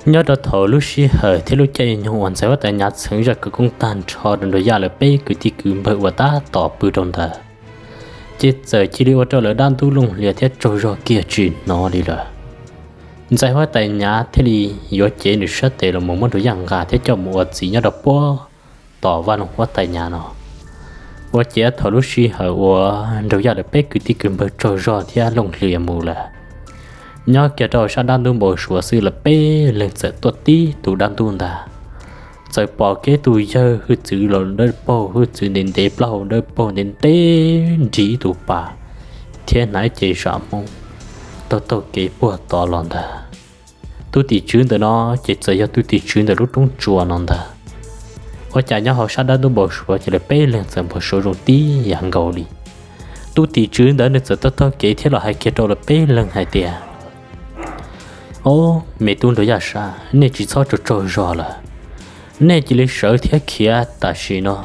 Nyob rau thaum lub sij hawm thiab lub caij nyoog uas Ntxhais Huab Tais Nyav txheev zaj khawv koob tag nrho rau nraug yaj lawv peb kwv tij kwv npawg uas tab tom pw rau ntawd, ces txawm cia li ua rau lawv dab ntub looj hlias thiab tsaug zog kiag tsis hnov li lawm. Ntxhais Huab Tais Nyav thiaj li yuav cev nws sab tes los mus muab nraug yaj nqa thiab coj mus ua txiv nyob rau puag tom vaj loog Huab Tais Nyav no. Ua ciav thaum lub sij hawm uas nraug yaj lawv peb kwv tij kwv npawg tsaug zog thiab looj hlias mus lawm, nyob kiag rau sab dab ntub npau suav xwb lawv peb leeg txawm tuaj tib tus dab ntub ntag. Txawm pom kiag tus yawg hwj txwv los dawb paug, hwj txwv ntev ntev, plaub hau dawb paug ntev ntev, nrig ib tus pas thiab hnav ib ce zam hmoob taug taug kev puag tod los ntag. Tub tim tswv ntawm no ces txawm yog tub tim tswv ntawm lub roob tsua no ntag. Ua cas nyob hauv sab dab ntub npau suav ces lawv peb leeg txawm npau suav zoo tib yam nkaus li. Tub tim tswv ntawd nws txawm taug taug kev thiab los hais kiag rau lawv peb leeg hais tias, Ob, me tub nraug yaj sab, nej tsis txhob tsaug tsaug zog lawm. Nej cia li sawv thiab khiav tam sim no,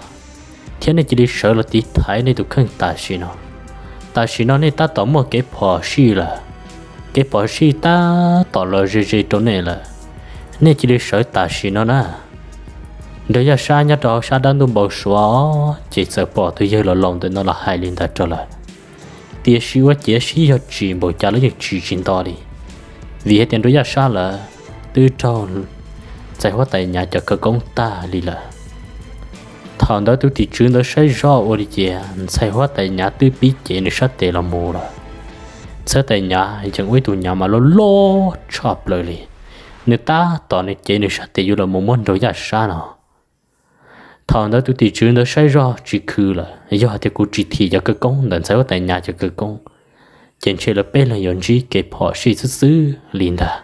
thiab nej cia li sawv los tiv thaiv nej tus kheej tam sim no. Tam sim no nej tab tom muaj kev phom sij lawm, kev phom sij tab tom los ze ze rau nej lawm. Nej cia li sawv tam sim no na. Nraug yaj sab nyob rau hauv sab dab ntub npau suav ces txawm pom tus yawg laus laus ntawm no los hais li ntawd rau lawm. Tiam sis ua ciav sib yog tsis npaum cas lawv yeej tsis tsis nto li, vim hais tias nraug yaj sab lawv twb raug Ntxhais Huab Tais Nyav cov khawv koob tag li lawm. Thaum ntawd tus tim tswv ntawd saib zoj ua li cas Ntxhais Huab Tais Nyav twb pib cev nws sab tes los mus lawm. Ntxhais Huab Tais Nyav yeej ua ib tug nyav mas loj loj tshaj plaws li, nws tab tom nws cev nws sab tes yuav los mus muab nraug yaj sab no. Thaum ntawd tus tim tswv ntawd saib zoj tsis khwv lawm, yog hais tias kuv tsis thim cov khawv koob ntawm Ntxhais Huab Tais Nyav cov khawv koob, ces ntshe lawv peb leeg yuav ntsib kev phom sij xwb xwb li ntag.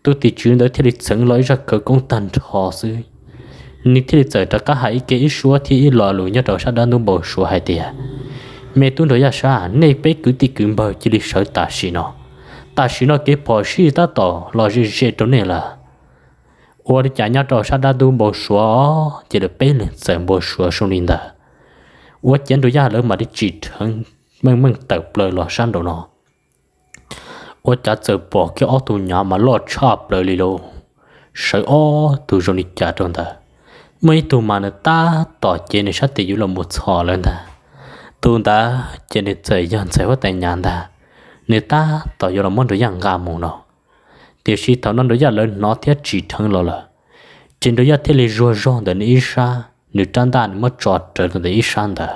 Tus tim tswv ntawd thiaj li txheev los ib zaj khawv koob tag nrho xwb, nws thiaj li txawm rov qab hais ib ke ib suab thiab ib lo lus nyob rau sab dab ntub npau suav hais tias, Me tub nraug yaj sab, nej peb kwv tij kwv npawg cia li sawv tam sim no. Tam sim no kev phom sij tab tom los ze ze rau nej lawm. Ua li cas nyob rau sab dab ntub npau suav ces lawv peb leeg txawm npau suav zoo li ntawd. Ua ciav nraug yaj lawv mam li tsim dheev meej meej tawm plaws los sab nraum no. Ua cas txawm pom kiag ob tug nyav mas loj tshaj plaws li lauj. Sawv ob tug zoo li cas rau ntawd, muaj ib tug mas nws tab tom cev nws sab tes yuav los mus txhom lawv ntag. Tus ntawd ces nws txawm yog Ntxhais Huab Tais Nyav ntag, nws tab tom yuav los muab nraug yaj nqa mus no. Tiam sis thaum no nraug yaj lawv hnov thiab tsim dheev los lawm, ces nraug yaj thiaj li zuag zog ntawm nws ib sab, nws rab ntaj nws muab tso rawv rau ntawm ib sab ntawd.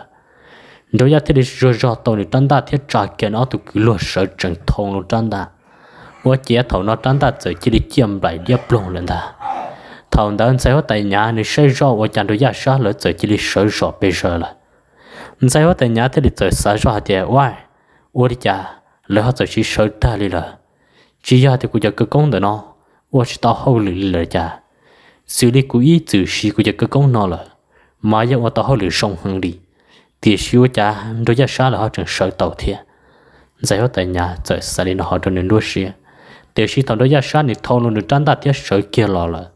Nraug yaj thiaj li zuag zog tau nws rab ntaj thiab tsa kiag nws ob tug kwv luag sawv tsees thau loo rab ntaj. Ua ciav thaum no rab ntaj txawm cia li ciaj nplaim liab ploog lawm ntag. Thaum ntawd Ntxhais Huab Tais Nyav nws saib zoj ua cas nraug yaj sab lawv txawm cia li sawv zom pes zaws lawm. Ntxhais Huab Tais Nyav thiaj li txawm xav zoj hais tias, Ua, ua li cas lawv ho txawm siv sawv tag li lawm? Tsis yog hais tias kuv cov khawv koob ntawm no ua tsis tau hauj lwm li lawm cas? Xws li kuv ib txwm siv kuv cov khawv koob no lawm, mas yeej ua tau hauj lwm zoo heev li. Tiam sis ua cas nraug yaj sab lawv ho tseem sawv tau thiab? Ntxhais Huab Tais Nyav txawm xav li no hauv rau nws nruab siab. Tiam sis thaum nraug yaj sab nws thau loo nws rab ntaj thiab sawv kiag los lawm,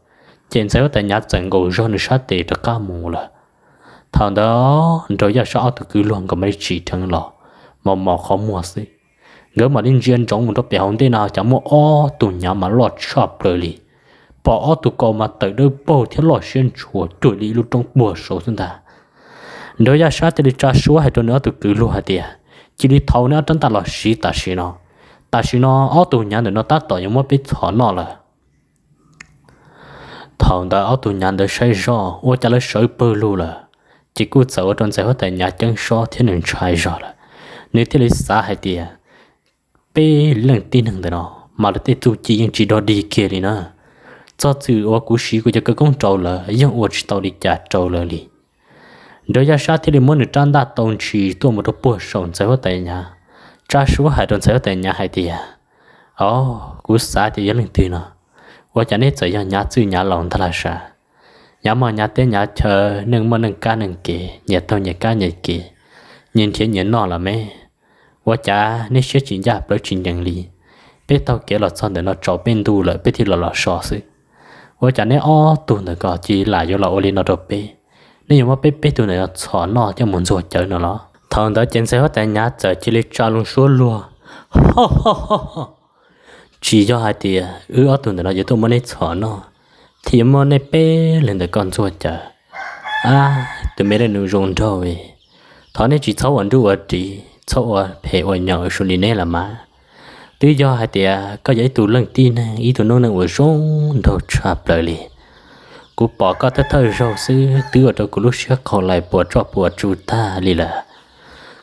ces Ntxhais Huab Tais Nyav txawm nkaus zog nws sab tes rov qab mus lawm. Thaum ntawd nraug yaj sab ob tug kwv luag nkawd mam li tsim dheev los, mos mos qhov muag xwb. Nkawd mam li ntsia ntsoov mus rau pem hauv ntej no cas muaj ob tug nyav mas loj tshaj plaws li. Pom ob tug kaus mas tawm dawb paug thiab loj siab ntshua cuag li ib lub roob puag saud xwb ntag. Nraug yaj sab thiaj li tsa suab hais rau nws ob tug kwv luag hais tias, Cia li thau neb ob rab ntaj los siv tam sim no. Tam sim no ob tug nyav ntawm no tab tom yuav muab peb txhom noj lawm. Thaum ntawd ob tug nyav ntawd saib zoj ua cas lawv sawv pawg lug lawm, ces kuj txawm ua rau Ntxhais Huab Tais Nyav ceeb sob thiab nws ntshai zog lawm. Nws thiaj li xav hais tias, Peb leej tib neeg ntawm no mas lawv tej txuj ci yeej tsis dog dig kiag li na. Txog txwm uas kuv siv kuv cov khawv koob rau lawv yeej ua tsis tau li cas rau lawv li. Nraug yaj sab thiaj li muab nws rab ntaj tau ntshis tuaj mus rau puag saum Ntxhais Huab Tais Nyav, tsa suab hais rau Ntxhais Huab Tais Nyav hais tias, Au, kuv xav tias yog leej twg no, ua cas neb txawm yog nyav txwj nyav laus ntag lau sav? Nyav mog nyav teb nyav chaw, neej muaj neej kab neej kev, nyias taug nyias kab nyias kev, nyias nrhiav nyias noj los me. Ua cas neb siab tsis ncaj plawv tsis ncees li? Peb taug kev los txog ntawm no tsaus peb ntuj lawm peb thiaj los los so xwb. Ua cas neb ob tug ntawm ko cia li lam yuav los ua li no rau peb? Neb yuav muab peb peb tug ntawm no txhom noj coj mus ntxuag cawv no los? Thaum ntawd ces Ntxhais Huab Tais Nyav txawm cia li tsa loo suab luag, Tsis yog hais tias wb ob tug ntawm no yuav tuaj muab neb txhom noj, thiaj yuav muab neb peb leeg ntawm koj ntxuag cawv. Ab, tus me leej nus zoo nraug, thov neb tsis txhob ua nruj ua ris, txhob ua phem ua nyaum zoo li neb los mas. Twb yog hais tias koj yog ib tug leej tib neeg, ib tug noob neej uas zoo nraug tshaj plaws li. Kuv pom koj thawj thawj zaug xwb twb ua rau kuv lub siab qhau lais puas tsuaj puas tsu tag li lawm.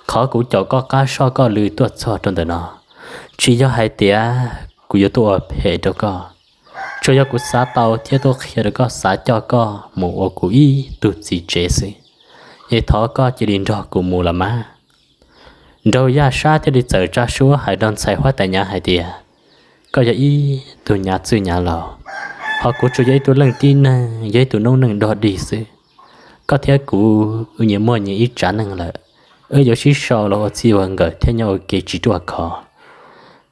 Qhov kuv caum koj qab soj koj lw tuaj txog rau ntawm no, tsis yog hais tias kuv yuav tuaj ua phem rau koj, tsuas yog kuv xav tau thiab tuaj qhia rau koj xav coj koj mus ua kuv ib tug txiv tsev xwb. Es thov koj cia li nrog kuv mus los mas. Nraug Yaj Sab thiaj li txawm tsa suab hais rau ntxhais huab tais Nyav hais tias, koj yog ib tug Nyav txwj Nyav laus, hos kuv tsuas yog ib tug leej tib neeg, yog ib tug noob neej dog dig xwb. Koj thiab kuv wb nyias muaj nyias ib tsav neeg lawm, wb yuav sib sau los ua txij ua nkawm thiab nyob ua ke tsis ruaj khov.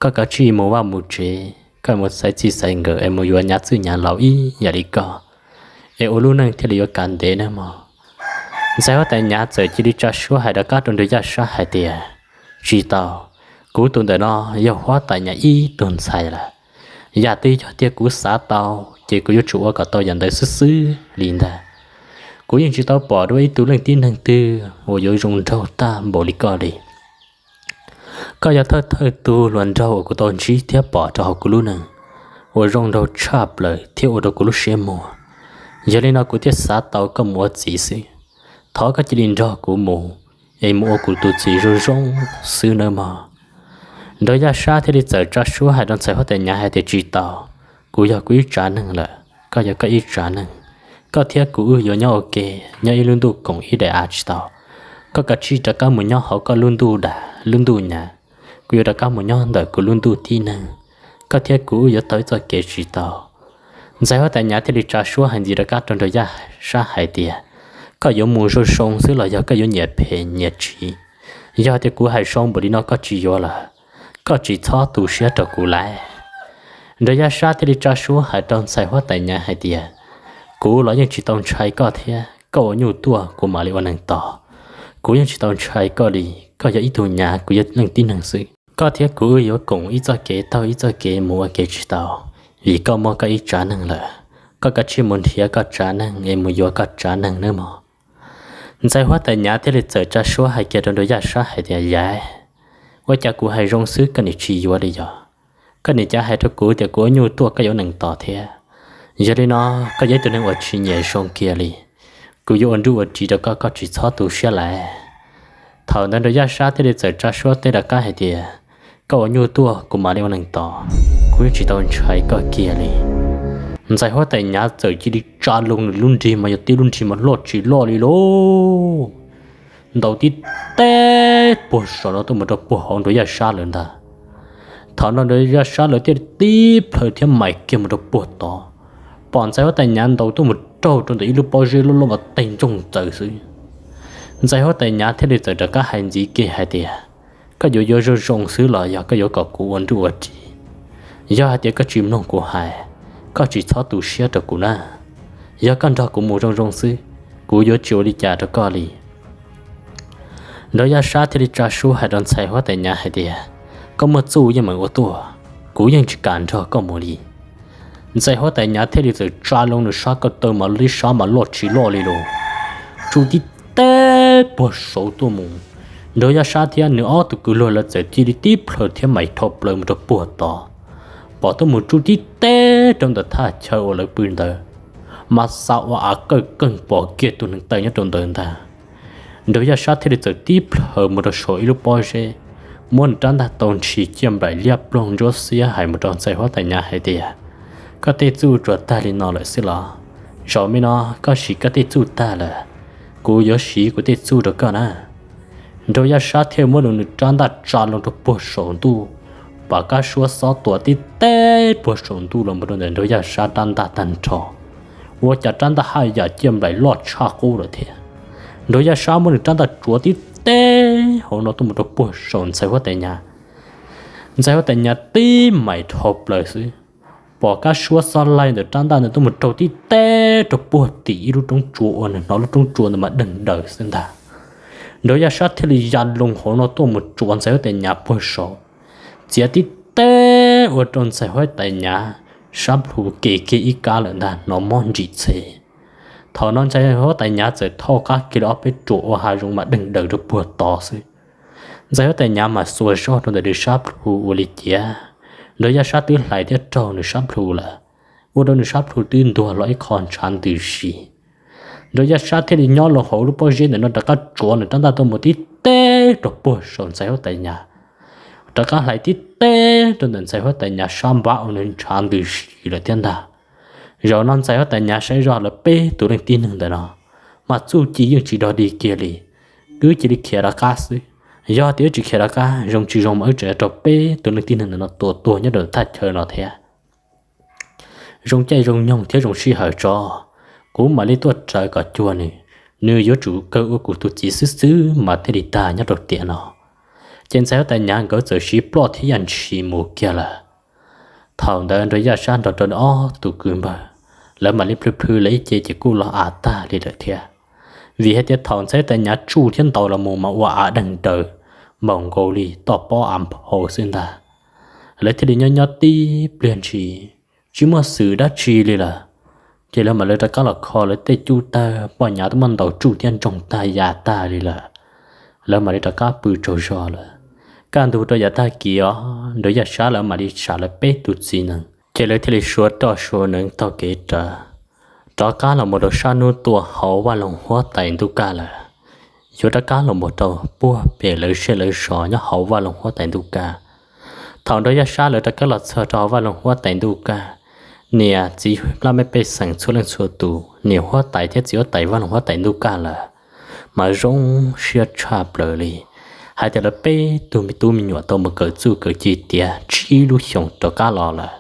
Koj kav tsij mus vaj mus tsev, koj mus xaiv txij xaiv nkawm es mus yuav Nyav txwj Nyav laus ib yam li koj, es ua lub neej thiaj li yuav kav ntev nawb mog. Ntxhais huab tais Nyav txawm cia li tsa suab hais rov qab rau nraug Yaj Sab hais tias, tsis tau, kuv tus ntawm no yog huab tais Nyav ib tug ntxhais lawm. Yam twg yog tias kuv xav tau, ces kuv yuav tsum ua kom tau yam ntawd xwb xwb li ntag. Kuv yeej tsis tau pom dua ib tug leej tib neeg twg uas yuav zoo nraug tag npaum li koj li. Koj yog thawj thawj tug hluas nraug uas kuv tau ntsib thiab pom rau hauv kuv lub neej uas zoo nraug tshaj plaws thiab ua rau kuv lub siab muag. Yog li no kuv thiaj xav tau koj mus ua txiv xwb. Thov koj cia li nrog kuv mus, es mus ua kuv tus txiv zoo zoo xwb nawb mog. Nraug Yaj Sab thiaj li txawm tsa suab hais rau ntxhais huab tais Nyav hais tias, tsis tau, kuv yog kuv ib tsav neeg lawm, koj yog koj ib tsav neeg. Koj thiab kuv wb yuav nyob ua ke, nyob ib lub ntuj koom ib daim av tsis tau. Koj kav tsij rov qab mus nyob hauv koj lub ntuj dag lub ntuj Nyav, kuv yuav rov qab mus nyob ntawm kuv lub ntuj tib neeg. Koj thiab kuv wb yuav taug ib txoj kev tsis tau. Ntxhais huab tais Nyav thiaj li tsa suab hais ntxiv rov qab rau nraug Yaj Sab hais tias, koj yuav mus zoo zoo xwb los yog koj yuav nyiam phem nyiam tsiv? Yog tias kuv hais zoo npaum li no koj tsis yuav lawm, koj tsis txhob tu siab rau kuv lauj. Nraug Yaj Sab thiaj li tsa suab hais rau ntxhais huab tais Nyav hais tias, kuv los yeej tsis tau ntshai koj thiab, koj ua nyuj tuaj kuv mam li ua neeg tos. Kuv yeej tsis tau ntshai koj li, koj yog ib tug Nyav, kuv yog leej tib neeg xwb. Koj thiab kuv wb yuav koom ib txoj kev taug ib txoj kev mus ua kev tsis tau, vim koj muaj koj ib tsav neeg lawm. Koj kav tsij mus nrhiav koj tsav neeg es mus yuav koj tsav neeg nawb mog. Ntxhais huab tais Nyav thiaj li txawm tsa suab hais kiag rau nraug Yaj Sab hais tias, yawg, ua cas kuv hais zoo xwb koj nim tsis yuav li yog? Koj nim cav hais rau kuv tias kuv ua nyuj tuaj koj yuav neeg tos thiab. Yog li no, koj yog ib tug neeg uas tsis nyiam zoo kiag li. Kuv yuav ua nruj ua ris rau koj, koj tsis txhob tu siab lauj. Thaum ntawd nraug Yaj Sab thiaj li txawm tsa suab teb rov qab hais tias, koj ua nyuj tuaj kuv mam li ua neeg tos, kuv yeej tsis tau ntshai koj kiag li. Ntxhais huab tais Nyav txawm cia li tsa loo nws lub nrig mas yog tib lub nrig mas loj tsis loj li lauj, ntaus tib teb puag saum no tuaj mus rau puag hauv nraug Yaj Sab lawv ntag. Thaum no nraug Yaj Sab lawv thiaj tib plhaw thiab mais kiag mus rau puag tod, pom ntxhais huab tais Nyav ntaus tuaj mus raug rau ntawm ib lub pob zeb loj loj mas teg ntsoog txawv xwb. Ntxhais huab tais Nyav thiaj li txawm rov qab hais ntxiv kiag hais tias, koj yuav yuav zoo zoo xwb los yog koj yuav kom kuv ua nruj ua ris? Yog hais tias koj tsis mloog kuv hais, koj tsis txhob tu siab rau kuv na. Yog koj nrog kuv mus zoo zoo xwb, kuv yuav tsis ua li cas rau koj li. Nraug Yaj Sab thiaj li tsa suab hais rau ntxhais huab tais Nyav hais tias, koj muaj txuj yeej meem ua tuaj, kuv yeej tsis kam nrog koj mus li. Ntxhais huab tais Nyav thiaj li txawm tsa loo nws sab ko taw mas lub sab mas loj tsis loj li lauj, tsuj tib teb puag saud tuaj mus. Nraug Yaj Sab thiab nws ob tug kwv luag lawv txawm cia li tib plhaw thiab mais dhau plaws mus rau puag tod, pom tuaj mus tsuj tib teb rau ntawm thaj chaw uas lawv pw ntawd, mas xa ua av qawj qeeg pom kiag tus neeg taw nyob rau ntawd ntag. Nraug Yaj Sab thiaj li txawm tib plhaw mus rau saum ib lub pob zeb, muab nws rab ntaj tau ntshis ciaj nplaim liab ploog ntsuab xiab hais mus rau ntxhais huab tais Nyav hais tias, koj tej txuj tsuas tag li no lawm xwb los? Zaum me no koj siv koj tej txuj tag lawm, kuv yuav siv kuv tej txuj rau koj na. Nraug Yaj Sab thiaj muab nws rab ntaj tsa loo rau puag saum ntuj, pom kab suab xob tua tib teb puag saum ntuj los mus rau ntawm nraug Yaj Sab rab ntaj tag nrho. Ua cas rab ntaj haj yam ciaj nplaim loj tshaj qub lawm thiab. Nraug Yaj Sab muab nws rab ntaj tsuav tib teb hauv no tuaj mus rau puag saum ntxhais huab tais Nyav. Ntxhais huab tais Nyav tib mais dhau plaws xwb, pom kab suab xob laij ntawm rab ntaj ntawd tuaj mus raug tib teb rau puag tim ib lub roob tsua uas nws hnov lub roob tsua ntawd mas deeg daws xwb ntag. Nraug Yaj Sab thiaj li ya loo hauv no tuaj mus tsuav ntxhais huab tais Nyav puag saud, txiav tib teb ua rau ntxhais huab tais Nyav sab plhu ke kiag ib kab lawm ntag, hnov mob ntsim txhe. Thaum no ntxhais huab tais Nyav txawm thauj qab kiag li ob peb ruam ua hav zoov mas deeg daws rau puag tod xwb. Ntxhais huab tais Nyav mas xuas zog rau ntawm nws sab plhu ua li cas, Nraug Yaj Sab twb hlais thiab raug nws sab plhu lawm, ua rau nws sab plhu twb ntuag hlo ib qho ntshav ntws si. Nraug Yaj Sab thiaj li nyob los hauv lub pob zeb ntawm no rov qab tsuav nws rab ntaj tuaj mus tib teg rau puag saum ntxhais huab tais Nyav, rov qab hlais tib teg rau ntawm ntxhais huab tais Nyav sab npab ua nws ntshav ntws si lawm thiab ntag. Zaum no ntxhais huab tais Nyav saib zoj lawv peb tus leej tib neeg ntawm no mas txuj ci yeej tsis dog dig kiag li, wb cia li khiav rov qab xwb. Yog tias wb tsis khiav rov qab, zoo tsis zoo mas wb tseem yuav raug peb tus leej tib neeg ntawm no tua tuag nyob rau thaj chaw no thiab. Zoo caij zoo nyoog thiab zoo sij hawm tso, kuv mam li tuaj raws kom cuag nws, nws yuav tsum kawg ua kuv tus txiv xwb xwb mas thiaj li tag nyob rau tiam no. Ces ntxhais huab tais Nyav nkawd txawm siv ploj thiab yaj ntshis mus kiag lawm. Thaum ntawd Nraug Yaj Sab nrog rau nws ob tug kwv npawg, lawv mam li plhw plhw lawv ib ce ces kuj los av tag li lawm thiab. Vim hais tias thaum ntxhais huab tais Nyav tsuj thiab ntaus los mus mas ua av deeg daws npaum nkaus li toj pob av nphau xwb ntag. Lawv thiaj li nyob nyob tib pliag ntshis tsis muaj xwm dab tsi li lawm. Ces lawv mam li rov qab los kho lawv tej cuj tawg, poj nyav twb muab ntaus tsuj thiab ntsoog tag ya tag li lawm. Lawv mam li rov qab pw tsaug zog lawm. Kaj ntug rau yav tag kis os, Nraug Yaj Sab lawv mam li sam lawv peb tus txiv nees, ces lawv thiaj li suav roj suav neev taug kev rawv, rov qab los mus rau sab hnub tuaj hauv Vaj Loog Huab Tais ntuj kaj lawm. Yuav rov qab los mus rau puag pem lawv zej lawv zos nyob hauv Vaj Loog Huab Tais ntuj kaj. Thaum Nraug Yaj Sab lawv rov qab los txog rau hauv Vaj Loog Huab Tais ntuj kaj, niam txiv plab mej pej xeem txhua leej txhua tus, niam huab tais thiab txiv huab tais Vaj Loog Huab Tais ntuj kaj lawm, mas zoo siab tshaj plaws li, hais tias lawv peb tug me tub me nyuam tau mus kawm txuj kawm ci tiav tsib lub xyoos rov qab los lawm.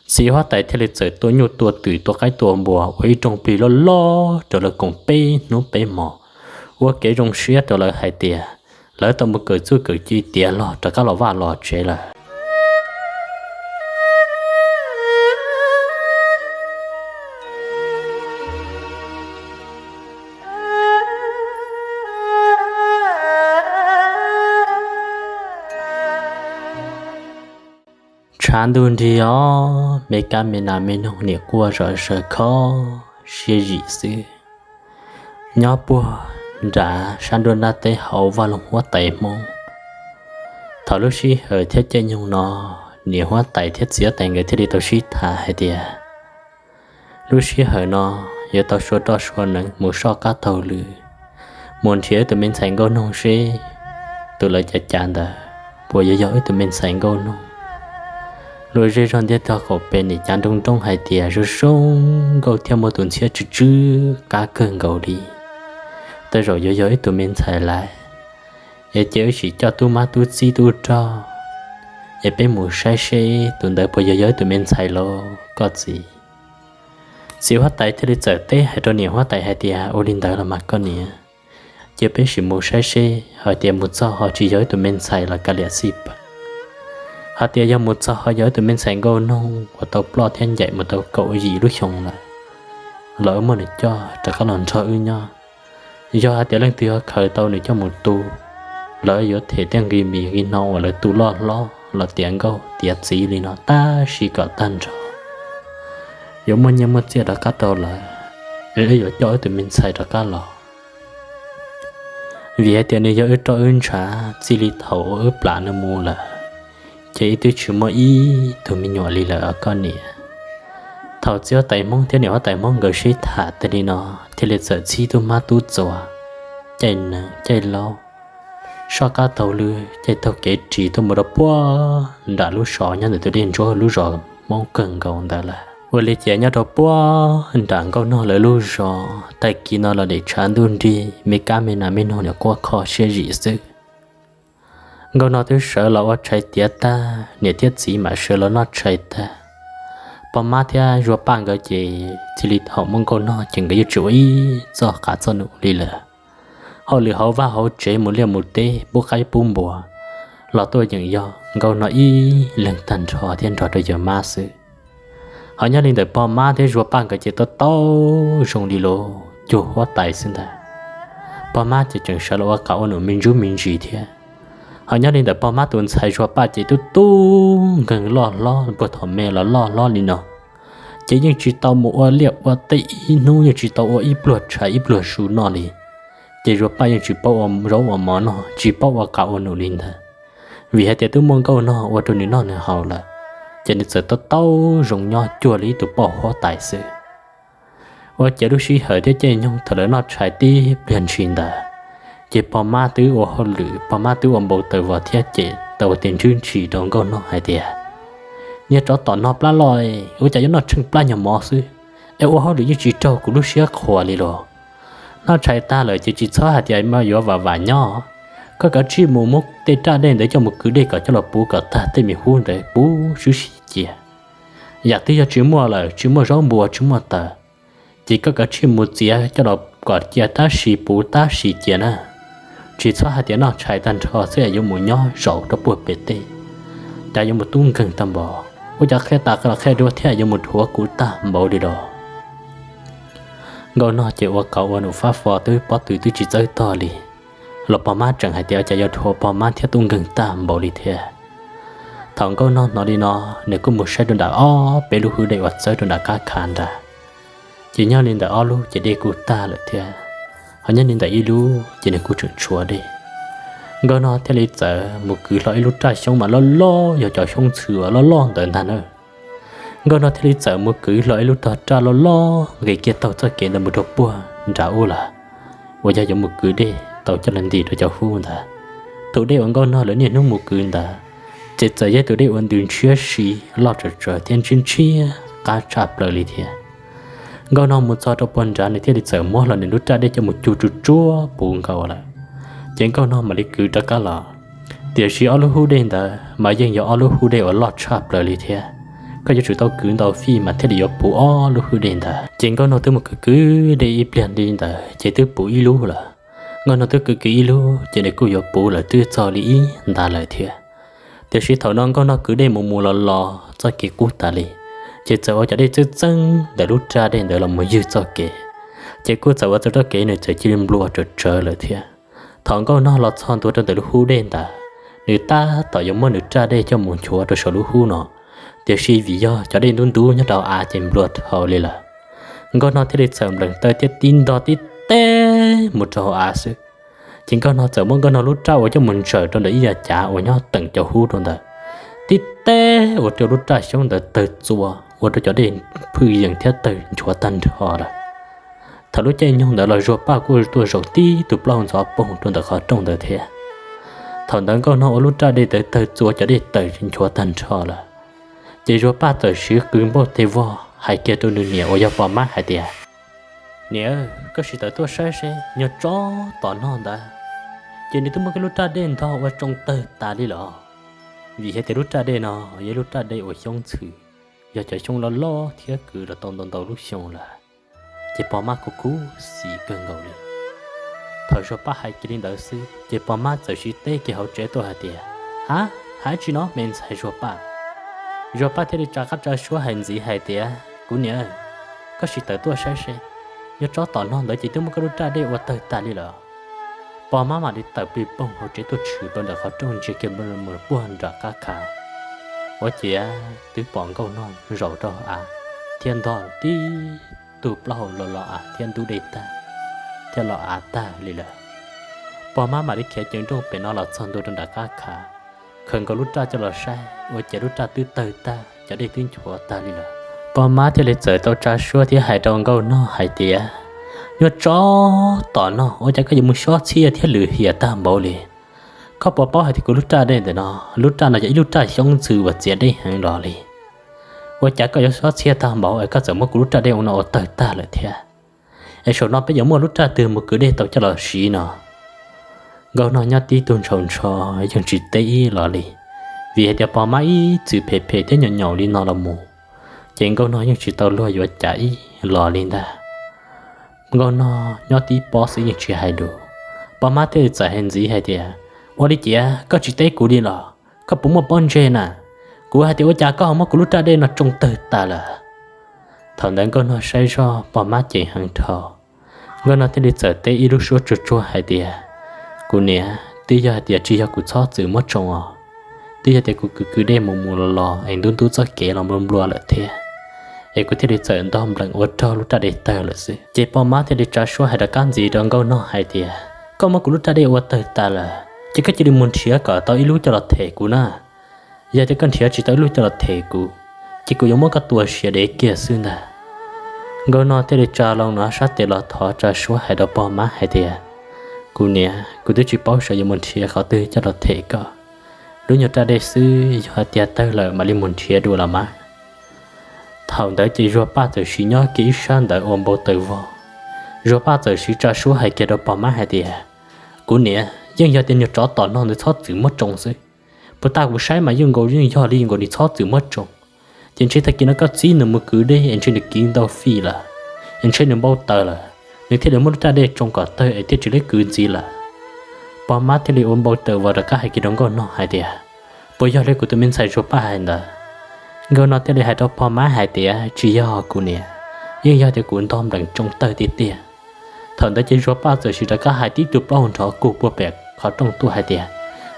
Txiv huab tais thiaj li txawm tua nyuj tua twm tua qaib tua npua ua ib rooj plig loj loj rau lawv koom peb hnub peb hmos, ua kev zoo siab rau lawv hais tias lawv tau mus kawm txuj kawm ci tiav log rov qab los vaj los tsev lawm. Tshav ntuj nrig os, me kab me nas me noog niam quaj zom zaws kho siab zim xwb. Nyob puag nram sab nruab nrab teb hauv Vaj Loog Huab Tais Hmoob, thaum lub sij hawm thiab caij nyoog no, niam huab tais thiab txiv huab tais nkawd thiaj li tau sib tham hais tias lub sij hawm no yuav tau sua roj sua neev mus soj qab taug lw, mus nrhiav wb tus me ntxhais Nkauj Noog seb tus lawv cav cav ntawd puas yuav yog wb tus me ntxhais Nkauj Noog. Luag zej zog ntiaj tog qaum pem nim cav nroo nroo hais tias zoo zoo nkauj thiab muaj tus ntxhiab tsw tsw qab kawg nkaus li, tej zaum yuav yog wb tus me ntxhais lawm. Es cia wb sim coj tub mab tub txib tub rog, es peb mus saib seb tus ntawd puas yog yog wb tus me ntxhais lauj koj txiv. Txiv huab tais thiaj li txawm teb hais rau niam huab tais hais tias ua li ntawd los mas koj niam, cia peb sim mus saib seb hais tias mus txog ho tsis yog wb tus me ntxhais los kav liam xij pam. Hais tias yog mus txog ho yog wb tus me ntxhais Nkauj Noog uas tau ploj thiab ncaim mus tau kaum yim lub xyoo lawm, los wb muab nws coj rov qab los nrog wb nyob. Yog hais tias leej twg ho khaws tau nws coj mus tu, lawv yuav them tej nqi mis nqi hno uas lawv tu loj hlob los tiav nkauj tiav txiv li no tab sis kom tag nrho, yuav muaj nyiaj muaj txiaj rov qab rau lawv, es wb yuav coj wb tus me ntxhais rov qab los. Vim hais tias nws yog wb roj wb ntshav, txij li thaum uas wb plam nws mus lawm, ces wb twb tsis muaj ib tug me nyuam li lawm os koj niam. Thaum txiv huab tais Hmoob thiab niam huab tais Hmoob nkawd sib tham tag li no, thiaj li txawm txhib tub mab tub txuas, caij nees caij laub, soj qab taug lw, caij taug kev ris tuaj mus rau puag nram lub zos nyob ntawm tus dej ntsuab lub zos Hmoob kawg nkaus ntawd lawm. Ua li ces nyob rau puag nram Nkauj Nog lawv lub zos, tag kis no los nim tshav ntuj nrig, me kab me nas me noog niam quaj kho siab zim xwb. Nkauj Nog twb sawv los ua tshais tiav tag, niam thiab txiv mam sawv los noj tshais tag. Pog Mab thiab Zuag Paj nkawd ces txij li thaum muaj Nkauj Nog ces nkawd yeej tsis ua ib txoj qav txoj num li lawm. Hauj lwm hauv vaj hauv tsev mus liaj mus teb pub qaib pub npua los tuaj yeem yog Nkauj Nog ib leeg tag nrho thiab nrog rau yawg Mab xwb. Ho nyob li ntawm pog Mab thiab Zuag Paj nkawd ces tau tau zoo li lus cuag huab tais xwb ntag. Pog Mab ces tseem sawv los ua qav ua num me ntsuj me ntsis thiab. Ho nyob li ntawm pog mab tus ntxhais Zuag Paj ces twb tub nkeeg loj hlob puag thaum me los loj hlob li no, ces yeej tsis tau mus ua liaj ua teb ib hnub, yeej tsis tau ua ib pluag tshais ib pluag su noj li. Ces Zuag Paj yeej tsis paub ua zaub ua mov noj, tsis paub ua qav ua num li ntag, vim hais tias twb muaj Nkauj Nog ua rau nws noj nws haus lawm, ces nws txawm tau tau zoo nyob cuag li ib tug poj huab tais xwb. Ua ciav lub sij hawm thiab caij nyoog thaum lawv noj tshais tib pliag ntshis ntawd, ces pog mab twb ua hauj lwm, pog mab twb ua npau taws vos thiab ces tau ua tes ntswb ntshis rau Nkauj Nog hais tias, Niag tsov tom no plab loj, ua cas yuav noj tsheej plab nyuag mov xwb es ua hauj lwm yeej tsis raug kuv lub siab qhuas li los? Noj tshais tag lawm ces tsis txhob hais tias yuav vam vam nyob. Koj kav tsij mus muab tej raj dej ntawd coj mus kwv dej kom coj los puv kom tag tej me hub ntawd puv swb si cia. Yam twg yog tsis muaj lawm, tsis muaj zaub npua tsis muaj taws, ces koj kav tsij mus txiav coj los kom cia tab sis puv tab sis cia na. Tsis txhob hais tias noj tshais tag nrho xwb es yuav mus nyob zaum rau puag pem teb, cas yuav mus tub nkeeg tag npaum, ua cov qhia tas qhia los qhia dua thiab yuav mus dhuav kuv tag npaum li los? Nkauj Nog ces ua kauv ua num fab fo twb pob tw twb tsis txawb tog li, los pog mab tseem hais tias cas yuav dhuav pog mab thiab tub nkeeg tag npaum li thiab. Thaum Nkauj Nog hnov li no, nws kuj mus saib rau nram ob peb lub hub dej uas txawb rau nram qab khav nrad, ces nyob li ntawm ob lub ces dej kuj tag lawm thiab, ho nyob li ntawm ib lub ces nws kuj tseem tshuav dej. Nkauj Nog thiaj li txawm mus kwv hlo ib lub raj xyoob mas loj loj, yog cov xyoob ntxhw uas loj loj ntawd ntag na. Nkauj Nog thiaj li txawm mus kwv hlo ib lub rog raj loj loj nqis kiag taug txoj kev ntawd mus rau puag nram ub lawm, uas yog yuav mus kwv dej tau coj los ntim rau cov hub ntawd. Tus dej uas Nkauj Nog lawv niaj hnub mus kwv ntawd, ces txawm yog tus dej uas ntws ntshiab si, loj tsawv tsawv thiab ntshiab ntshiab qab tshaj plaws li thiab. Nkauj Nog mus txog rau puag nrad nws thiaj li txawm muab hlo nws lub raj dej coj mus cug tsuj tsuab puv nkaus lawm, ces Nkauj Nog mam li kwv rov qab los. Tiam sis ob lub hub dej ntawd mas yeej yog ob lub hub dej uas loj tshaj plaws li thiab, koj yuav tsum tau kwv ntau fij mas thiaj li yuav puv ob lub hub dej ntawd. Ces Nkauj Nog twb mus kwv kwv dej ib pliag li ntawd ces twb puv ib lub lawm. Nkauj Nog twb kwv kwv ib lub ces nws kuj yuav puv lawm twb txog li ib nta lawm thiab. Tiam sis thaum no Nkauj Nog kwv dej mus mus los los txoj kev qub tas li, ces txawm ua cov dej txeeb txeeb ntawm lub raj dej ntawd los mus ywg txoj kev, ces kuj txawm ua txoj kev nws txawm cia li nplua tsawv tsawv lawm thiab. Thaum Nkauj Nog los txog ntua rau ntawm lub hub dej ntawd, nws tab tom yuav muab nws raj dej coj mus nchuav rau saum lub hub no, tiam sis vim yog cov dej ntub ntub nyob rau av ces nplua dhau li lawm. Nkauj Nog thiaj li txawm nplees taw thiab tib ntog tib teb mus rau hauv av xwb. Ces Nkauj Nog txawm muab Nkauj Nog lub raj uas coj mus ntsaws rau ntawm ib yam cav uas nyob teem cov hub rau ntawd, tib teb ua rau lub raj xyoob ntawd tawg txua, ua rau cov dej phwj yees thiab tawg nchuav tag nrho lawm. Thaum lub caij nyoog ntawd los Zuag Paj kuj tuaj zaum tib tug plaub hau ntxhov poog rau ntawm qhov rooj ntawd thiab. Thaum ntawd Nkauj Nog ua lub raj dej tawg tawg txua cov dej tawg nchuav tag nrho lawm, ces Zuag Paj txawm siv qw npauj teg vog hais kiag rau nws niam uas yog Pog Mab hais tias, Niam, koj sim tawm tuaj saib seb nyuag tsov tom no ntawd, ces nws twb muab koj lub raj dej ntog ua tsoo tawg tas li los. Vim hais tias lub raj dej no yog lub raj dej uas xyoob ntxhw, yog cov xyoob loj loj thiab kwv los tau ntau ntau lub xyoo lawm. Ces Pog Mab kuj khuv xim kawg nkaus li. Thaum Zuag Paj hais kiag li ntawd xwb ces Pog Mab txawm siv teb kiag hauv tsev tuaj hais tias, Ha, hais tsi no me ntxhais Zuag Paj? Zuag Paj thiaj li tsa qab tsa suab hais ntxiv hais tias, Kuv niam, koj sim tawm tuaj saib seb, nyuag tsov tom no ntawd ces twb muab koj lub raj dej ua tawg tas li lawm. Pog Mab mam li tawm plig poog hauv tsev tuaj tshwm rau ntawm qhov rooj ntsia kiag mus puag nram qab khav, ua ciav twb pom Nkauj Nog zaum rau av thiab ntog tib tug plaub hau los los av thiab ntub dej tag thiab los av tag li lawm. Pog Mab mam li khiav ceev nrooj pem no los txog ntua rau nram qab khav, khaws nkaus lub raj coj los saib ua ciav lub raj twb tawg tag, cov dej twb nchuav tag li lawm. Pog Mab thiaj li txawm tau tsa suab thiab hais rau Nkauj Nog hais tias, Nyuag tsov tom no, ua cas koj yuav mus xob txhiaj thiab lwm hiam tag npaum li? Koj puas paub hais tias kuv lub raj dej ntawm no, lub raj no yog ib lub raj xyoob ntxhw uas txias dej heev los li? Ua cas koj yuav xob txhiaj tag npaum es koj txawm muab kuv lub raj dej ua no ua tawg tag lawm thiab? Es saum no peb yuav muaj lub raj twg mus kwv dej tau coj los siv no? Nkauj Nog nyob tib tug ntshaus ntsho, yeej tsis teb ib los li, vim hais tias Pog Mab ib txwm phem phem thiab nyaum nyaum li no los mus, ces Nkauj Nog yeej tsis tau luag yuav cas ib los li ntag. Nkauj Nog nyob tib pob xwb yeej tsis hais lus. Pog Mab thiaj li txawm hais ntxiv hais tias, Ua li cas koj tsis teb kuv li los? Koj puas muaj pob ntseg na? Kuv hais tias ua cas koj ho muab kuv lub raj dej no tsoo tawg tas lawm? Thaum ntawd Nkauj Nog saib zoj Pog Mab ceev heev dhau, Nkauj Nog thiaj li txawm teb ib lub suab tsuag tsuag hais tias, Kuv niam, twb yog hais tias tsis yog kuv txhob txwm muab tsoo os, twb yog tias kuv kwv kwv dej mus mus los los es ntub ntub txoj kev los nplua nplua lawm thiab, es kuv thiaj li txawm ntog npleem ua rau lub raj dej tawg lawm xwb. Ces pog mab thiaj li tsa suab hais rov qab ntxiv rau nkauj nog hais tias, koj muab kuv lub raj dej ua tawg tas lawm ces koj cia li mus nrhiav kom tau ib lub coj los them kuv na. Yog tias koj nrhiav tsis tau ib lub coj los them kuv, ces kuv yuav muab koj tua siav dev kiag xwb ntag. Nkauj nog thiaj li tsa loo nws sab tes los thov tsa suab hais rau pog mab hais tias, kuv niam, kuv twb tsis paub saib yuav mus nrhiav qhov twg coj los them koj. Lub nyuag raj dej xwb, yog hais tias tawg lawm mam li mus nrhiav dua los mas. Thaum ntawd ces Zuag Paj txawm sim nyob kiag ib sab ntawd ua npau taws vog. Zuag Paj txawm sim tsa suab hais kiag rau pog mab hais tias, kuv niam, yeej yog tias nyuag tsov tom no nws txhob txwm muab tsoo xwb. Puag ta kuv saib mas yeej nkaus yeej yog li nkaus nws txhob txwm muab tsoo. Ces ntshe tag kis no koj txib nws mus kwv dej es ntshe nws kiv ntau fij lawm, es ntshe nws npau taws lawm, nws thiaj li muab lub raj dej tsoo kom tawg es thiaj tsis leb kwv ntxiv lawm. Pog mab thiaj li ua npau taws vog rov qab hais kiag rau nkauj nog hais tias, puas yog li kuv tus me ntxhais Zuag Paj hais ntawd? Nkauj nog thiaj li hais rau pog mab hais tias, tsis yog kuv niam, yeej yog tias kuv ntog npleem tsoo tawg tiag tiag. Thaum ntawd ces Zuag Paj txawm sim rov qab hais tib tug plaub hau nrov kug puag pem qhov rooj tuaj hais tias,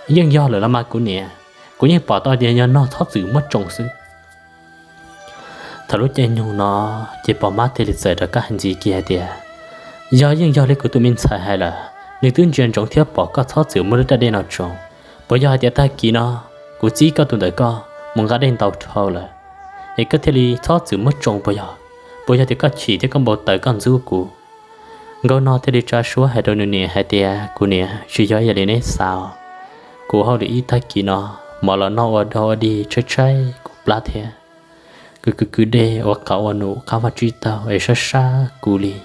yeej yog lawm los mas kuv niam, kuv yeej pom tau tias yog nog txhob txwm muab tsoo xwb. Thaum lub caij nyoog no ces pog mab thiaj li txawm rov qab hais ntxiv kiag hais tias, yog yeej yog li kuv tus me ntxhais hais lawm, nws twb ntsia ntsoov thiab pom koj txhob txwm muab lub raj dej no tsoo. Puas yog hais tias tag kis no kuv txib koj tus ntawm koj mus nqa dej ntau dhau lawm, es koj thiaj li txhob txwm muab tsoo puas yog? Puas yog tias koj chim thiab koj npau taws koj ntxub kuv? Nkauj nog thiaj li tsa suab hais rau nws niam hais tias, kuv niam, tsis yog ib yam li neb xav. Kuv hauj lwm ib tag kis no, mov los noj ua dog ua dig tshaib tshaib kuv plab thiab. Kuv kwv kwv dej ua qab ua num qab vaj tsib taug es sab sab kuv li,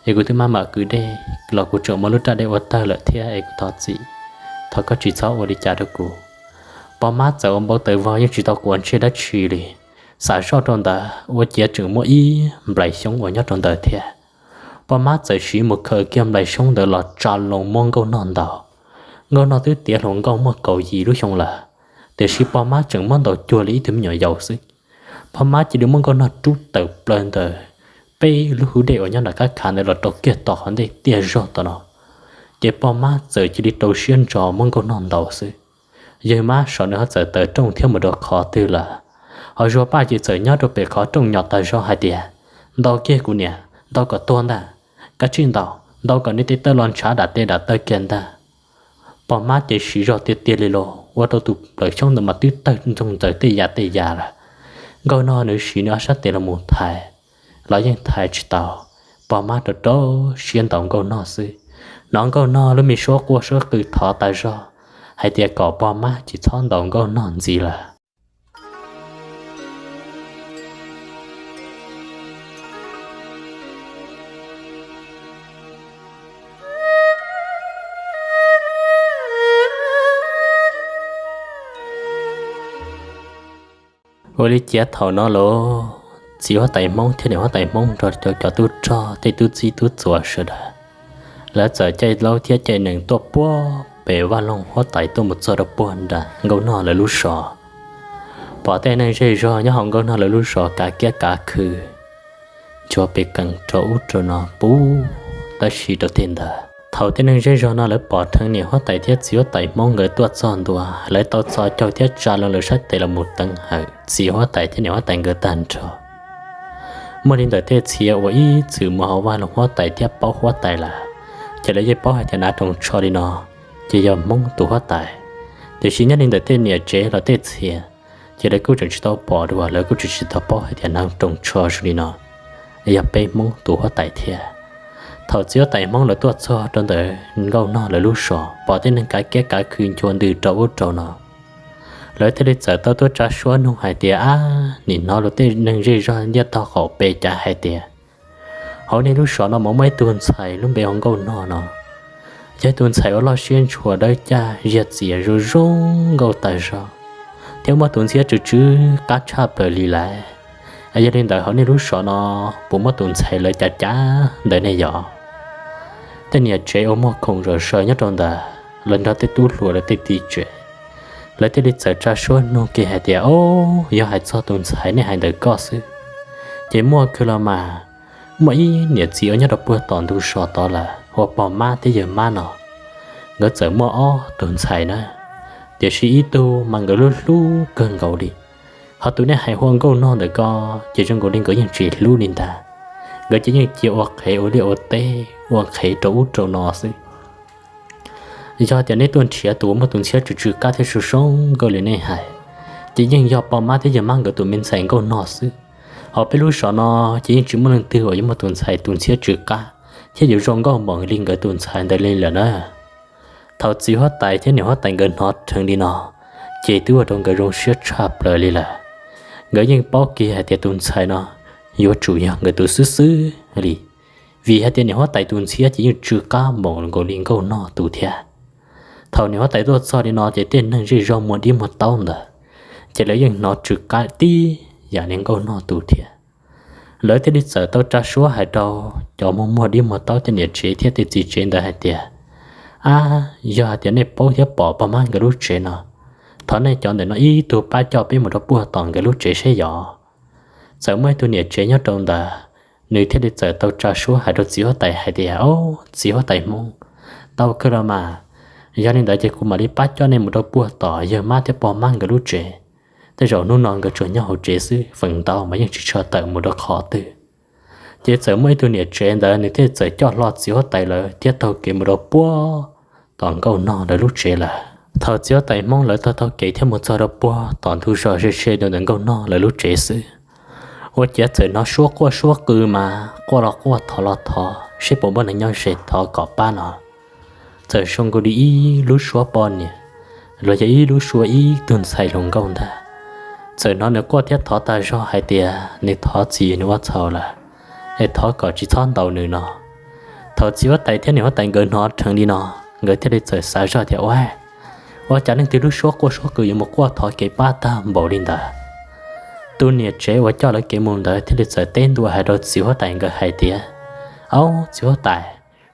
es kuv twb maj mam kwv dej los kuv tseem muab lub raj dej ua tawg lawm thiab es kuv thov txim, thov koj tsis txhob ua li cas rau kuv. Pog mab txawm ua npau taws vog yeej tsis tau quav ntsej dab tsi li, xam zoj rau ntawd ua ciav tseem muaj ib nplais xyoob uas nyob rau ntawd thiab. Pog mab txawm sim mus khaws kiag nplais xyoob ntawd los tsa loo muab nkauj nog ntaus. Nkauj nog twb tiav hluas nkauj muaj kaum yim lub xyoo lawm, tiam sis pog mab tseem muab ntaus cuag li ib tug me nyuam yaus xwb. Pog mab cia li muab nkauj nog rub tawm plaws ntawm peb lub hub dej uas nyob nram qab khav ntawd los rau kiag tom qhov ntej tiaj zog tom no. Ces pog mab txawm cia li rau siab ntso muab nkauj nog ntaus xwb. Yawg mab saum nws ho txawm tawm rooj thiab mus rau qhov twg lawm, ho Zuag Paj ces txawm nyob rau pem qhov rooj nyom tas zog hais tias, ntaus kiag kuv niam, ntaus kom tuag ntag, kav tsij ntaus, ntaus kom nws tes taw los ntshav dam tes dam taw kiag ntag. Pog mab ces siv zog tiag tiag li los ua rau tus nplawm xyoob ntawd mas twb tawg ntsoog ntxaws tej yam tej yam lawm. Nkauj nog nws siv nws ob sab tes los mus thaiv los yeej thaiv tsis tau, pog mab rau rau siab ntaus nkauj nog xwb. Hnov nkauj nog lub me suab quaj suab qw thov tas zog hais tias kom pog mab tsis txhob ntaus nkauj nog ntxiv lawm. Ua li cas thaum no los txiv huab tais Hmoob thiab niam huab tais Hmoob nrog rau cov tub rog tej tub txib tub txuas sawv daws, lawv txawm caij laub thiab caij nees tuaj puag pem vaj loog huab tais tuaj mus txog rau puag nram nkauj nog lawv lub zos. Pom tej neeg zej zog nyob hauv nkauj nog lawv lub zos kav kiab kav khw, ntsuag pes qees rau ub rau no puv tab si rau tej ntawd. Thaum tej neeg zej zog no lawv pom dheev niam huab tais thiab txiv huab tais Hmoob nkawd tuaj txog ntua, lawv tau txhos caug thiab tsa loo lawv sab tes los mus teev hawm txiv huab tais thiab niam huab tais nkawd tag nrho. Muaj li ntawm tej txhia uas ib txwm mus hauv vaj loog huab tais thiab paub huab tais lawm, ces lawv yeej paub hais tias hnav roos tsho li no ces yog Hmoob tus huab tais. Tiam sis nyob li ntawm tej niam tsev los tej txhia, ces lawv kuj tseem tsis tau pom dua, lawv kuj tseem tsis tau paub hais tias hnav roos tsho zoo li no yog peb Hmoob tus huab tais thiab. Thaum txiv huab tais Hmoob lawv tuaj txog rau ntawm nkauj nog lawv lub zos, pom tej neeg kav kiab kav khw ncua ntws rau ub rau no, lawv thiaj li txawm tau tuaj tsa suab nug hais tias, ab, nim no luag tej neeg zej zog ntiaj tog qaum pem cav hais tias hauv nej lub zos no mas muaj ib tug ntxhais lub npe hu nkauj nog no, yog ib tug ntxhais uas loj siab ntshua dawb caj ziag txias zoo zoo nkauj tas zog, thiab muaj tus ntxhiab tsw tsw qab tshaj plaws li lawm. Yog li ntawd hauv nej lub zos no puas muaj tus ntxhais lawv cav cav ntawd ne yog? Tej niam tsev uas muag khoom zom zaws nyob rau ntawd, lawv nrog tej tub hluas lawv tej txiv tsev, lawv thiaj li txawm tsa suab nug kiag hais tias, o, yog hais txog tus ntxhais nej hais ntawd koj xwb, ces muaj kawg los mas. Muaj ib niam txiv uas nyob rau puag tom ntug zos tod lawm hu ua pog mab thiab yawg mab no, nkawd txawm muaj ob tug ntxhais na, tiam sis ib tug mas nkawd hlub hlub kawg nkaus li, ho tus nej hais hu ua Nkauj Nog ntawm ko ces zoo nkaus li nkawd yeej tsis hlub li ntag. Nkawd ces yeej cia ua qhev ua liaj ua teb, ua qhev rau ub rau no xwb. Yog tias nej tuaj nrhiav tus uas muaj tus ntxhiab tsw tsw qab thiab zoo zoo nkauj li nej hais, ces yeej yog pog mab thiab yawg mab nkawd tus me ntxhais Nkauj Nog xwb. Ho peb lub zos no ces yeej tsis muaj leej twg uas yuav muaj tus ntxhais tus ntxhiab tsw qab thiab yuav zoo nkauj npaum li nkawd tus ntxhais ntawd li lawm na. Thaum txiv huab tais thiab niam huab tais nkawd hnov dheev li no, ces twb ua rau nkawd zoo siab tshaj plaws li lawm. Nkawd yeej paub kiag hais tias tus ntxhais no yuav tsum yog nkawd tus xwb xwb li, vim hais tias niam huab tais tus ntxhiab ces yeej tsw qab npaum nkaus li Nkauj Nog tus thiab. Thaum niam huab tais tuaj txog li no ces tej neeg zej zog muag dib muag taub ntawd, ces lawv yeej hnov tsw qab tib yam li Nkauj Nog tus thiab. Lawv thiaj li txawm tau tsa suab hais rau cov muag muag dib muag taub tej niam tsev thiab tej txiv tsev ntawd hais tias, Ab, yog hais tias nej paub thiab pom pog mab nkawd lub tsev no, thov nej cov ntawm no ib tug pab coj peb mus rau puag tom nkawd lub tsev seb yog. Txawm muaj ib tug niam tsev nyob rau ntawd, nws thiaj li txawm tau tsa suab hais rau txiv huab tais hais tias, Au, txiv huab tais Hmoob, tau kawg los mas. Yog li ntawd ces kuv mam li pab coj nej mus rau puag tom yawg mab thiab pog mab nkawd lub tsev. Tej zaum hnub no nkawd tsuas nyob hauv tsev xwb, feem ntau mas yeej tsis tshua tawm mus rau qhov twg. Ces txawm muaj ib tug niam tsev ntawd nws thiaj txawm coj hlo txiv huab tais lawv thiab taug kev mus rau puag tom Nkauj Nog lawv lub tsev lawm. Thaum txiv huab tais Hmoob lawv taug taug kev thiab mus txog rau puag tom ntug zos ze ze rau ntawm Nkauj Nog lawv lub tsev xwb, ua ciav txawm hnov suab quaj suab qw mas quaj los quaj thov los thov seb puas muaj neeg nyob ze thov kom pab no. Txawm zoo nkaus li ib lub suab poj niam los yog ib lub suab ib tug ntxhais hluas nkauj ntag. Txawm hnov nws quaj thiab thov tag zog hais tias nws thov txim nws ua txhaum lawm, es thov kom tsis txhob ntaus nws no. Thaum txiv huab tais thiab niam huab tais nkawd hnov dheev li no, nkawd thiaj li txawm xav zog tias, Ua, ua cas leej twg lub suab quaj suab qw yuav mus quaj thov kev pab tag npaum li ntawd? Tus niam tsev uas coj lawv kev mus ntawd thiaj li txawm teb ntua hais rau txiv huab tais nkawd hais tias, Au, txiv huab tais,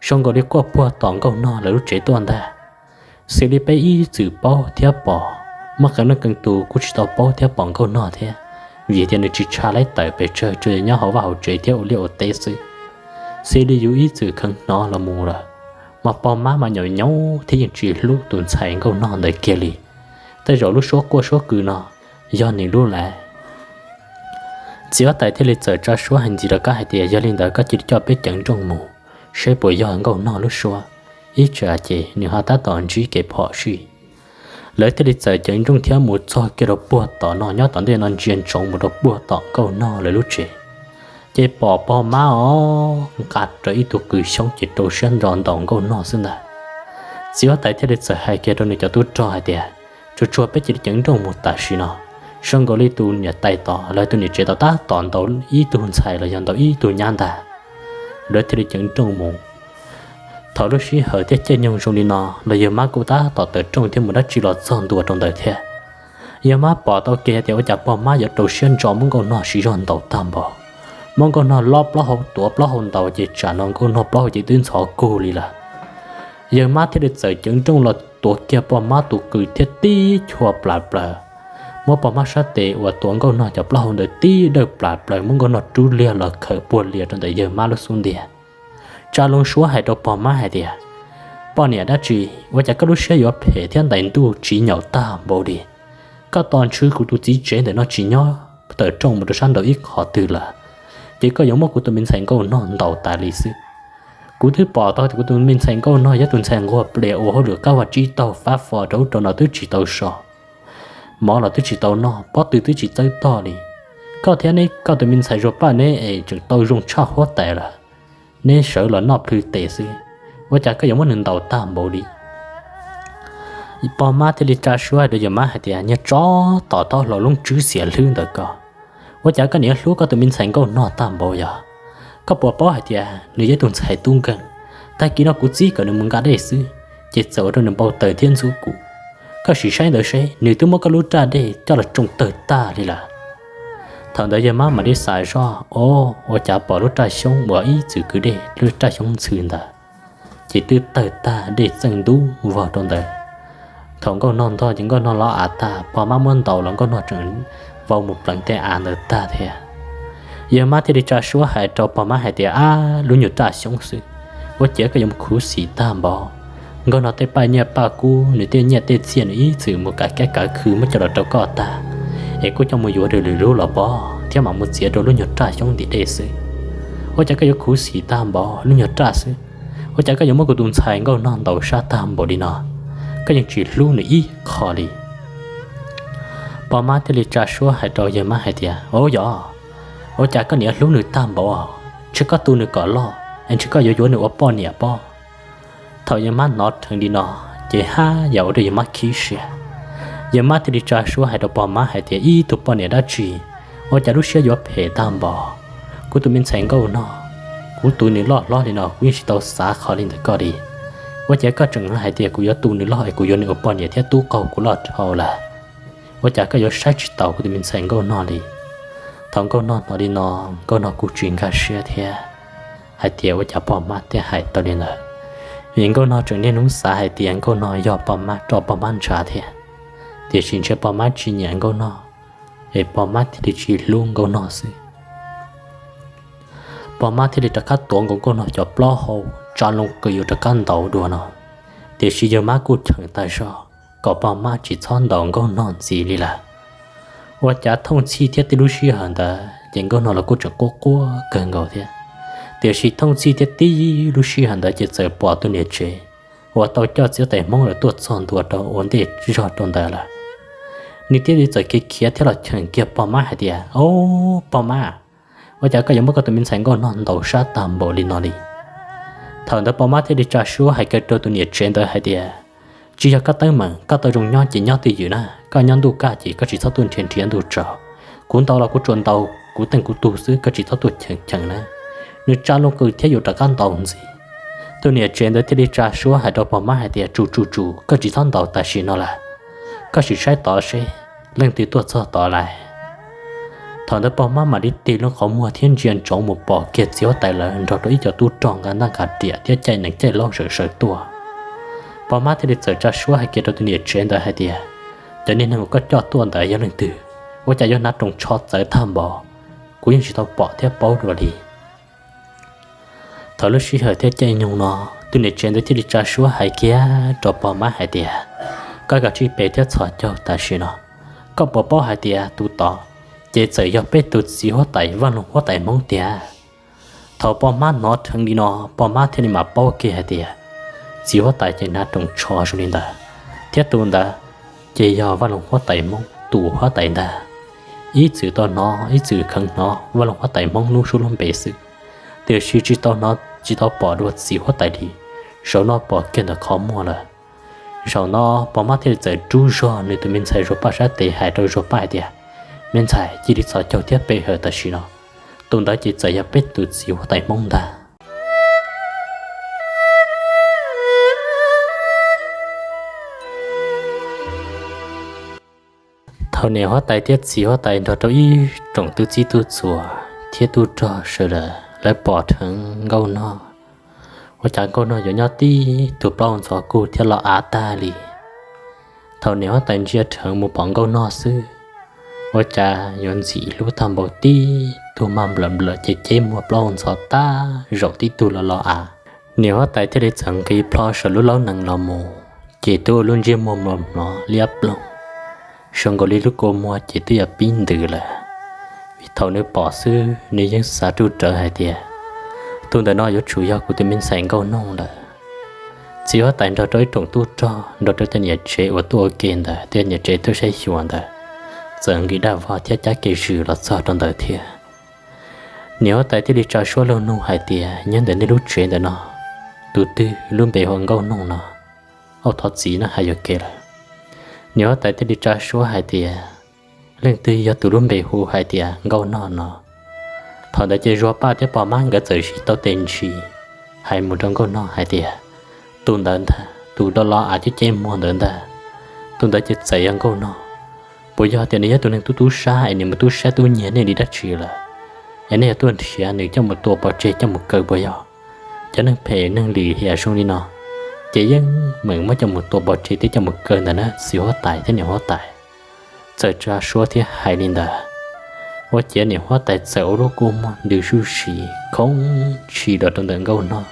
zoo nkaus li quaj puag tom Nkauj Nog lawv lub tsev tuaj ntag. Xws li peb ib txwm paub thiab pom, muaj qee leej qee tus kuj tsis tau paub thiab pom Nkauj Nog thiab, vim tias nws tsis tshua lab tawm pes tsawg, tsuas yog nyob hauv vaj hauv tsev thiab ua liaj ua teb xwb. Xws li yus ib txwm kheev hnov los mus lawm, mas pog mab mas nyaum nyaum thiab yeej tsis hlub tus ntxhais Nkauj Nog ntawd kiag li. Tej zaum lub suab quaj suab qw no yog nws lub lawm. Txiv huab tais thiaj li txawm tsa suab hais ntxiv rov qab hais tias, Yog li ntawd koj cia li coj peb ceev nrooj mus, seb puas yog Nkauj Nog lub suab, ib tsam ces nws ho tab tom ntsib kev phom sij. Lawv thiaj li txawm ceev nrooj thiab mus txog kiag rau puag tom no, nyob tom ntej no ntsia ntsoov mus rau puag tom Nkauj Nog lawv lub tsev. Ces pom pog mab os nqa rawv ib tug qws xyoob ces rau siab ntso ntaus Nkauj Nog xwb ntag. Txiv huab tais thiaj li txawm hais kiag rau nws cov tub rog hais tias, Tsuag tsuag peb cia li ceev nrooj mus tam sim no, zoo nkaus li tus niam tais tod los tus niam tsev tod tab tom ntaus ib tug ntxhais los yog ntaus ib tug nyab ntag. Lawv thiaj li ceev nrooj mus. Thaum lub sij hawm thiab caij nyoog zoo li no los yawg mab kuj tab tom taws rooj thiab mus dab tsi los txog ntua rau ntawd thiab. Yawg mab pom tau kiag tias ua cas pog mab yuav rau siab ntso muab Nkauj Nog siv zog ntaus tag npaum, muab Nkauj Nog lob plaub hau tuav plaub hau ntaus ces tsam no Nkauj Nog plaub hau ces twb ntxhov kug li lawm. Yawg mab thiaj li txawm ceev nrooj los tuav kiag pog mab tus qws thiab tib chua plas plaws, muab pog mab sab tes uas tuav Nkauj Nog cov plaub hau ntawd tib dawj plas plaws, muab Nkauj Nog rub liag los khawm puag lias rau ntawm yawg mab lub xub ntiag. Tsa loo suab hais rau pog mab hais tias, Poj niam dab tsi, ua cas koj lub siab yuav phem thiab ntais ntuj tsis nyaum tag npaum li? Koj tos ntshe kuv tus txiv tsev ntawm no tsis nyob, tawm rooj mus rau sab nraud ib qho twg lawm, ces koj yuav muab kuv tus me ntxhais Nkauj Nog ntaus tas li xwb. Kuv twb pom tau tias kuv tus me ntxhais Nkauj Nog yog tus ntxhais nquag plias ua hauj lwm qab vag tsib taug fab fo rau ub rau no twb tsis tau so, mov los twb tsis tau noj, pob tw twb tsis txawb tog li. Koj thiab neb, koj tus me ntxhais Zuag Paj neb es tseem tau zoo tshaj huab tais lawm, neb sawv los noj plhws tes xwb, ua cas koj yuav muab nws ntaus tag npaum li? Pog mab thiaj li tsa suab hais rau yawg mab hais tias, Niag tsov tom taub hlau loob tswb xiam hlwb ntawm ko, ua cas koj niam hlub koj tus me ntxhais Nkauj Nog tag npaum yog? Koj puas paub hais tias nws yog tus ntxhais tub nkeeg, tag kis no kuv txib kom nws mus nqa dej xwb, ces txawm ua rau nws npau taws thiab ntxub kuv. Koj sim saib ntawd seb, nws twb muab koj lub raj dej coj los tsoo tawg tag li lawm. Thaum ntawd yawg mab mam li xav zoj, O, ua cas pom lub raj xyoob uas ib txwm kwv dej, lub raj xyoob ntxhw ntawd, ces twb tawg tag dej txeej ntub vog rau ntawd. Thaum Nkauj Nog ntog ces Nkauj Nog lov av tag, pog mab muab ntaus los Nkauj Nog tseem vau mus pleev tej av ntawd tag thiab. Yawg mab thiaj li tsa suab hais rau pog mab hais tias, Ab, lub nyuag raj xyoob xwb, ua ciav koj yuav mus khuv xim tag npaum. Nkauj Nog tej paj nyiaj paj kub, nws tej nyiaj tej txiaj nws ib txwm mus kav kab kav khw muab coj los rau koj tag, es kuj coj mus yuav dua lwm lub los pov thiab mam mus txiav rau lub nyuag raj xyoob ntim dej xwb. Ua cas koj yuav khuv xim tag npaum lub nyuag raj xwb? Ua cas koj yuav muab kuv tus ntxhais Nkauj Nog ntaus sab tag npaum li no? Koj yeej tsis hlub nws ib qho li. Pog mab thiaj li tsa suab hais rau yawg mab hais tias, Au yog, ua cas koj niaj hlub nws tag npaum, ntshe koj tu nws kom loj es ntshe koj yuav yuav nws ua poj niam pob. Thaum yawg mab hnov dheev li no, ces haj yam ua rau yawg mab khib siab. Yawg mab thiaj li tsa suab hais rau pog mab hais tias, Ib tug poj niam dab tsi, ua cas lub siab yuav phem tag npaum? Kuv tus me ntxhais Nkauj Nog, kuv tu nws loj hlob li no kuv yeej tsis tau xav qhov li ntawm koj li. Ua cas koj tseem hais tias kuv yuav tu nws loj es kuv yuav nws ua poj niam thiab tub qaug kuv loj dhau lawm? Ua cas koj yuav saib tsis taus kuv tus me ntxhais Nkauj Nog li? Thaum Nkauj Nog hnov li no, Nkauj Nog kuj tsis nkag siab thiab hais tias ua cas pog mab thiaj hais tau li ntawd. Vim Nkauj Nog tseem niaj hnub xav hais tias Nkauj Nog yog pog mab roj pog mab ntsha thiab, tiam sis ntshe pog mab tsis nyiam Nkauj Nog, es pog mab thiaj li tsis hlub Nkauj Nog xwb. Pog mab thiaj li rov qab tuav nkaus Nkauj Nog cov plaub hau tsa loo qws yuav rov qab ntaus dua no, tiam sis yawg mab kuj cheem tag zog kom pog mab tsis txhob ntaus Nkauj Nog ntxiv li lawm. Ua cas thooj txhij thiab tib lub sij hawm ntawd ces Nkauj Nog los kuj tseem quaj quaj kawg nkaus thiab. Tiam sis thooj txhij thiab tib lub sij hawm ntawd ces txawm pom tus niam tsev uas tau coj txiv huab tais Hmoob lawm tuaj txog ntua rau ua ntej zog rau ntawd lawm. Nws thiaj li txawm khiav khiav thiab los cheem kiag pog mab hais tias, Au, pog mab, ua cas koj yuav muab koj tus me ntxhais Nkauj Nog ntaus sab tag npaum li no li? Thaum ntawd pog mab thiaj li tsa suab hais kiag rau tus niam tsev ntawd hais tias, Tsis yog koj teeb meem, koj tau zoo nyob ces nyob twj ywm na, koj nyob ntuj kaj ces koj tsis txhob tuaj nrhiav nrhiav ntuj tsaus. Kuv ntaus los kuv tsuas ntaus kuv teej kuv tug xwb, koj tsis txhob tuaj cheem cheem na. Nws tsa loo qws thiab yuav rov qab ntaus ntxiv. Tus niam tsev ntawd thiaj li tsa suab hais rau pog mab hais tias, Tsum tsum tsum, koj tsis txhob ntaus tam sim no lawm. Koj sim saib tod seb leej twg tuaj txog tod lawm. Thaum ntawd pog mab mam li tig loo qhov muag thiab ntsia ntsoov mus pom kiag txiv huab tais lawv nrog rau ib co tub rog nqa ntaj nqa riam thiab caij nees caij laub sawv sawv tuaj. Pog mab thiaj li txawm tsa suab hais kiag rau tus niam tsev ntawd hais tias, Cov niag neeg uas koj coj tuaj ntawd yog leej twg? Ua cas yuav hnav roos tsho txawv tag npaum, kuv yeej tsis tau pom thiab paub dua li. Thaum lub sij hawm thiab caij nyoog no, tus niam tsev ntawd thiaj li tsa suab hais kiag rau pog mab hais tias, Koj kav tsij pe thiab txhos caug tam sim no. Koj puas paub hais tias tus tod ces txawm yog peb tus txiv huab tais Vaj Loog huab tais Hmoob tiag? Thaum pog mab hnov dheev li no, pog mab thiaj li mam paub kiag hais tias, txiv huab tais ces hnav roos tsho zoo li ntawd, thiab tus ntawd ces yog Vaj Loog huab tais Hmoob tus huab tais ntag. Ib txwm tau hnov, ib txwm kheev hnov Vaj Loog huab tais Hmoob lub suab lub npe xwb, tiam sis tsis tau hnov tsis tau pom dua txiv huab tais li. Zaum no pom kiag ntawm qhov muag lawm. Zaum no pog mab thiaj li txawm rub zog nws tus me ntxhais Zuag Paj sab tes hais rau Zuag Paj hais tias, Me ntxhais, cia li txhos caug thiab pe hawm tam sim no. Tus ntawd ces txawm yog peb tus txiv huab tais Hmoob ntag. Thaum niam huab tais thiab txiv huab tais nrog rau ib tsoom tub txib tub txuas thiab tub rog sawv daws lawv pom dheev Nkauj Nog, ua cas Nkauj Nog yuav nyob tib tug plaub hau ntxhov kuj thiab lo av tag li. Thaum niam huab tais ntsia dheev mus pom Nkauj Nog xwb, ua cas yuav ntxim hlub tag npaum tib tug mag nplawm nplawm ces ceb muag plaub hau ntxhov tag zaum tib tug lo lo av. Niam huab tais thiaj li txawm nqis plho saum lub laub nees los mus, ces twb ua lub ntsiab muag mlom mlov liab ploog, zoo nkaus li lub kua muag ces twb yuav pib ntws lawm. Vim thaum nws pom xwb nws yeej xav ruj rawv hais tias, tus ntawm no yuav tsum yog kuv tus me ntxhais Nkauj Nog lawm. Txiv huab tais nrog rau ib tsoom tub rog nrog rau cov niam tsev uas tuaj ua ke ntawd thiab niam tsev tuaj saib xyuas ntawd, txawm nqis daj vog thiab cab kev zws los txog rau ntawd thiab. Niam huab tais thiaj li tsa suab luag nug hais tias, nyob ntawm nej lub tsev ntawm no, tus twg lub npe hu ua Nkauj Nog no? Auj, thov txim nawb, hais yuam kev lawm. Niam huab tais thiaj li tsa suab hais tias, leej twg yog tus lub npe hu hais tias Nkauj Nog no? Thaum ntawd ces Zuag Paj thiab Pog Mab nkawd txawm siv tau tes ntsis hais mus rau Nkauj Nog hais tias, tus ntawd ntag, tus lo lo av ceb ceb muag ntawd ntag, tus ntawd ces txawm yog Nkauj Nog. Puas yog tias nws yog tus neeg tub tub sab es nws mus tub sab tub nyiag nej li dab tsi lawm, es nej yuav tuaj nrhiav nws coj mus tua pov tseg coj mus kaw puas yog? Cov neeg phem neeg lim hiam zoo li no ces yeej meem muab coj mus tua pov tseg thiab coj mus kaw ntawm na txiv huab tais thiab niam huab tais. Txawm tsa suab thiab hais li ntawd, ua ciav niam huab tais txawm ua lub kua muag ntws zuj zus khoob tshis los rau ntawm Nkauj Nog.